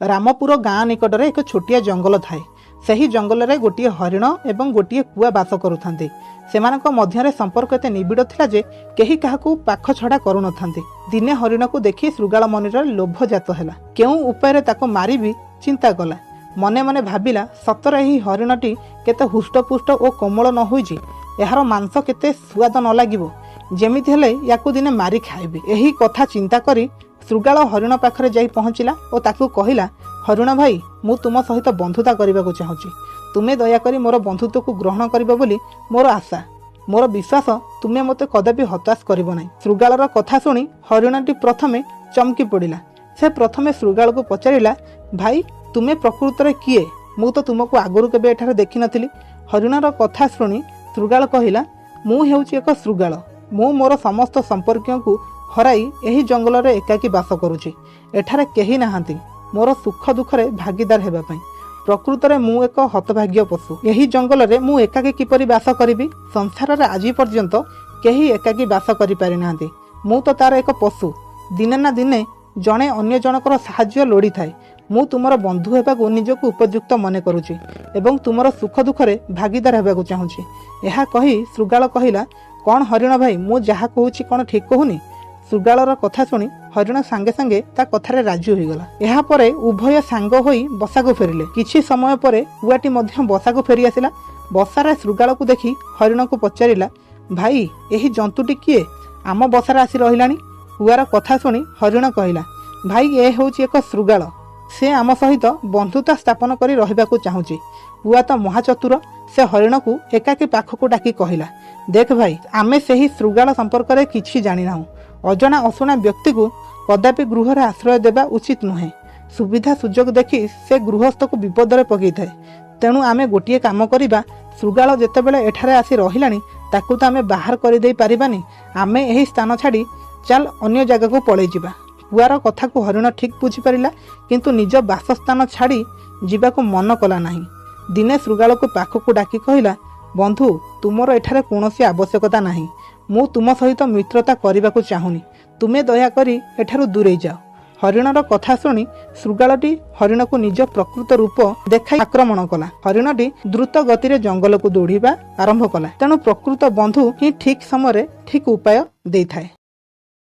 ରାମପୁର ଗାଁ ନିକଟରେ ଏକ ଛୋଟିଆ ଜଙ୍ଗଲ ଥାଏ। ସେହି ଜଙ୍ଗଲରେ ଗୋଟିଏ ହରିଣ ଏବଂ ଗୋଟିଏ କୁଆ ବାସ କରୁଥାନ୍ତି। ସେମାନଙ୍କ ମଧ୍ୟରେ ସମ୍ପର୍କ ଏତେ ନିବିଡ଼ ଥିଲା ଯେ କେହି କାହାକୁ ପାଖ ଛଡ଼ା କରୁନଥାନ୍ତି। ଦିନେ ହରିଣକୁ ଦେଖି ଶୃଗାଳ ମନରେ ଲୋଭ ଜାତ ହେଲା। କେଉଁ ଉପାୟରେ ତାକୁ ମାରିବି ଚିନ୍ତା କଲା। ମନେ ମନେ ଭାବିଲା, ସତରେ ଏହି ହରିଣଟି କେତେ ହୃଷ୍ଟପୁଷ୍ଟ ଓ କୋମଳ ନ ହୋଇଛି। ଏହାର ମାଂସ କେତେ ସୁଆଦ ନ ଲାଗିବ। ଯେମିତି ହେଲେ ୟାକୁ ଦିନେ ମାରି ଖାଇବି। ଏହି କଥା ଚିନ୍ତା କରି ଶୃଗାଳ ହରିଣ ପାଖରେ ଯାଇ ପହଞ୍ଚିଲା ଓ ତାକୁ କହିଲା, ହରିଣ ଭାଇ, ମୁଁ ତୁମ ସହିତ ବନ୍ଧୁତା କରିବାକୁ ଚାହୁଁଛି। ତୁମେ ଦୟାକରି ମୋର ବନ୍ଧୁତ୍ୱକୁ ଗ୍ରହଣ କରିବ ବୋଲି ମୋର ଆଶା। ମୋର ବିଶ୍ୱାସ, ତୁମେ ମୋତେ କଦାପି ହତାଶ କରିବ ନାହିଁ। ଶୃଗାଳର କଥା ଶୁଣି ହରିଣଟି ପ୍ରଥମେ ଚମକି ପଡ଼ିଲା। ସେ ପ୍ରଥମେ ଶୃଗାଳକୁ ପଚାରିଲା, ଭାଇ, ତୁମେ ପ୍ରକୃତରେ କିଏ? ମୁଁ ତ ତୁମକୁ ଆଗରୁ କେବେ ଏଠାରେ ଦେଖିନଥିଲି। ହରିଣର କଥା ଶୁଣି ଶୃଗାଳ କହିଲା, ମୁଁ ହେଉଛି ଏକ ଶୃଗାଳ। ମୁଁ ମୋର ସମସ୍ତ ସମ୍ପର୍କୀୟଙ୍କୁ ହରାଇ ଏହି ଜଙ୍ଗଲରେ ଏକାକୀ ବାସ କରୁଛି। ଏଠାରେ କେହି ନାହାନ୍ତି ମୋର ସୁଖ ଦୁଃଖରେ ଭାଗିଦାର ହେବା ପାଇଁ। ପ୍ରକୃତରେ ମୁଁ ଏକ ହତଭାଗ୍ୟ ପଶୁ। ଏହି ଜଙ୍ଗଲରେ ମୁଁ ଏକାକୀ କିପରି ବାସ କରିବି? ସଂସାରରେ ଆଜି ପର୍ଯ୍ୟନ୍ତ କେହି ଏକାକୀ ବାସ କରିପାରିନାହାନ୍ତି। ମୁଁ ତ ତାର ଏକ ପଶୁ। ଦିନେ ନା ଦିନେ ଜଣେ ଅନ୍ୟ ଜଣଙ୍କର ସାହାଯ୍ୟ ଲୋଡ଼ିଥାଏ। ମୁଁ ତୁମର ବନ୍ଧୁ ହେବାକୁ ନିଜକୁ ଉପଯୁକ୍ତ ମନେ କରୁଛି ଏବଂ ତୁମର ସୁଖ ଦୁଃଖରେ ଭାଗିଦାର ହେବାକୁ ଚାହୁଁଛି। ଏହା କହି ଶୃଗାଳ କହିଲା, କ'ଣ ହରିଣ ଭାଇ, ମୁଁ ଯାହା କହୁଛି କ'ଣ ଠିକ୍ କହୁନି? ଶୃଗାଳର କଥା ଶୁଣି ହରିଣ ସାଙ୍ଗେ ସାଙ୍ଗେ ତା କଥାରେ ରାଜି ହୋଇଗଲା। ଏହାପରେ ଉଭୟ ସାଙ୍ଗ ହୋଇ ବସାକୁ ଫେରିଲେ। କିଛି ସମୟ ପରେ କୁଆଟି ମଧ୍ୟ ବସାକୁ ଫେରି ଆସିଲା। ବସାରେ ଶୃଗାଳକୁ ଦେଖି ହରିଣକୁ ପଚାରିଲା, ଭାଇ, ଏହି ଜନ୍ତୁଟି କିଏ? ଆମ ବସାରେ ଆସି ରହିଲାଣି? କୁଆର କଥା ଶୁଣି ହରିଣ କହିଲା, ଭାଇ, ଏ ହେଉଛି ଏକ ଶୃଗାଳ। ସେ ଆମ ସହିତ ବନ୍ଧୁତା ସ୍ଥାପନ କରି ରହିବାକୁ ଚାହୁଁଛି। କୁଆ ତ ମହାଚତୁର। ସେ ହରିଣକୁ ଏକାକୀ ପାଖକୁ ଡାକି କହିଲା, ଦେଖ ଭାଇ, ଆମେ ସେହି ଶୃଗାଳ ସମ୍ପର୍କରେ କିଛି ଜାଣିନାହୁଁ। ଅଜଣା ଅଶୁଣା ବ୍ୟକ୍ତିକୁ କଦାପି ଗୃହରେ ଆଶ୍ରୟ ଦେବା ଉଚିତ ନୁହେଁ। ସୁବିଧା ସୁଯୋଗ ଦେଖି ସେ ଗୃହସ୍ଥକୁ ବିପଦରେ ପକାଇଥାଏ। ତେଣୁ ଆମେ ଗୋଟିଏ କାମ କରିବା। ଶୃଗାଳ ଯେତେବେଳେ ଏଠାରେ ଆସି ରହିଲାଣି, ତାକୁ ତ ଆମେ ବାହାର କରିଦେଇ ପାରିବାନି। ଆମେ ଏହି ସ୍ଥାନ ଛାଡ଼ି ଚାଲ ଅନ୍ୟ ଜାଗାକୁ ପଳେଇଯିବା। କୁଆର କଥାକୁ ହରିଣ ଠିକ୍ ବୁଝିପାରିଲା, କିନ୍ତୁ ନିଜ ବାସସ୍ଥାନ ଛାଡ଼ି ଯିବାକୁ ମନ କଲା ନାହିଁ। ଦିନେ ଶୃଗାଳକୁ ପାଖକୁ ଡାକି କହିଲା, ବନ୍ଧୁ, ତୁମର ଏଠାରେ କୌଣସି ଆବଶ୍ୟକତା ନାହିଁ। ମୁଁ ତୁମ ସହିତ ମିତ୍ରତା କରିବାକୁ ଚାହୁଁନି। ତୁମେ ଦୟାକରି ଏଠାରୁ ଦୂରେଇ ଯାଅ। ହରିଣର କଥା ଶୁଣି ଶୃଗାଳଟି ହରିଣକୁ ନିଜ ପ୍ରକୃତ ରୂପ ଦେଖାଇ ଆକ୍ରମଣ କଲା। ହରିଣଟି ଦ୍ରୁତ ଗତିରେ ଜଙ୍ଗଲକୁ ଦୌଡ଼ିବା ଆରମ୍ଭ କଲା। ତେଣୁ ପ୍ରକୃତ ବନ୍ଧୁ ହିଁ ଠିକ୍ ସମୟରେ ଠିକ୍ ଉପାୟ ଦେଇଥାଏ।